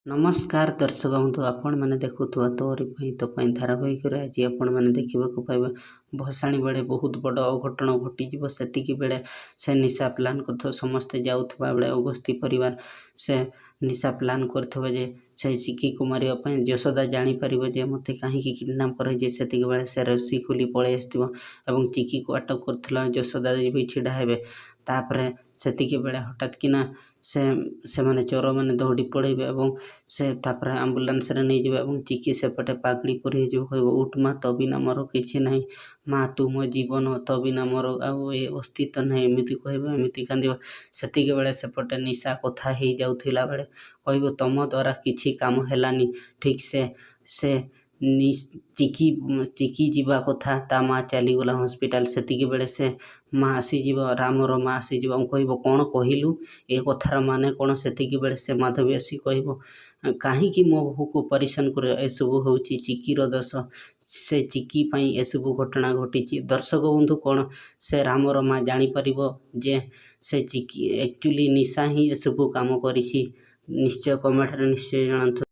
ନମସ୍କାର ଦର୍ଶକ ବନ୍ଧୁ, ଆପଣମାନେ ଦେଖୁଥିବା ତୋରି ପାଇଁ ତୋ ପାଇଁ ଧାରାବାହିକରେ ଆଜି ଆପଣମାନେ ଦେଖିବାକୁ ପାଇବେ, ଭସାଣି ବେଳେ ବହୁତ ବଡ଼ ଅଘଟଣ ଘଟିଯିବ। ସେତିକି ବେଳେ ସେ ନିଶା ପ୍ଲାନ୍ କରୁଥିବ। ସମସ୍ତେ ଯାଉଥିବା ବେଳେ ଅଗସ୍ତି ପରିବାର ସେ ନିଶା ପ୍ଲାନ୍ କରିଥିବ ଯେ ସେ ଚିକିକୁ ମାରିବା ପାଇଁ। ଯଶୋଦା ଜାଣିପାରିବ ଯେ ମୋତେ କାହିଁକି କିଡ଼ନାପ୍ କରାଯାଇଛି। ସେତିକି ବେଳେ ସେ ରସି ଖୋଲି ପଳେଇ ଆସିଥିବ ଏବଂ ଚିକିକୁ ଆଟକ କରୁଥିଲା ଯଶୋଦା ବି ଛିଡ଼ା ହେବେ। ତାପରେ ସେତିକି ବେଳେ ହଠାତ୍ କିନା ସେ ସେମାନେ ଚୋରମାନେ ଦୌଡ଼ି ପଳେଇବେ ଏବଂ ସେ ତାପରେ ଆମ୍ବୁଲାନ୍ସରେ ନେଇଯିବେ ଏବଂ ଚିକି ସେପଟେ ପାଗଳି ପରି ହେଇଯିବ। କହିବ, ଉଠ୍ ମା, ତୋ ବିନା ମୋର କିଛି ନାହିଁ, ମା, ତୁ ମୋ ଜୀବନ, ତୋ ବିନା ମୋର ଆଉ ଏ ଅସ୍ତିତ୍ୱ ନାହିଁ। ଏମିତି କହିବ, ଏମିତି କାନ୍ଦିବ। ସେତିକି ବେଳେ ସେପଟେ ନିଶା କଥା ହେଇଯାଉଥିଲା ବେଳେ କହିବ, ତମ ଦ୍ୱାରା କିଛି କାମ ହେଲାନି ଠିକ୍ ସେ। ସେ ଚିକି ଚିକି ଯିବା କଥା, ତା ମା ଚାଲିଗଲା ହସ୍ପିଟାଲ। ସେତିକି ବେଳେ ସେ ମା ଆସିଯିବ, ରାମର ମା ଆସିଯିବ ଏବଂ କହିବ, କ'ଣ କହିଲୁ, ଏ କଥାର ମାନେ କ'ଣ? ସେତିକି ବେଳେ ସେ ମାଧବୀ ଆସି କହିବ, କାହିଁକି ମୋ ବୋହୂକୁ ପରିଶାନ କରିବ? ଏସବୁ ହେଉଛି ଚିକିର ଦୋଷ, ସେ ଚିକି ପାଇଁ ଏସବୁ ଘଟଣା ଘଟିଛି। ଦର୍ଶକ ବନ୍ଧୁ, କ'ଣ ସେ ରାମର ମା ଜାଣିପାରିବ ଯେ ସେ ଚିକି ଆକ୍ଚୁଆଲି ନିଶା ହିଁ ଏସବୁ କାମ କରିଛି? ନିଶ୍ଚୟ କମେଣ୍ଟରେ ନିଶ୍ଚୟ ଜଣାନ୍ତୁ।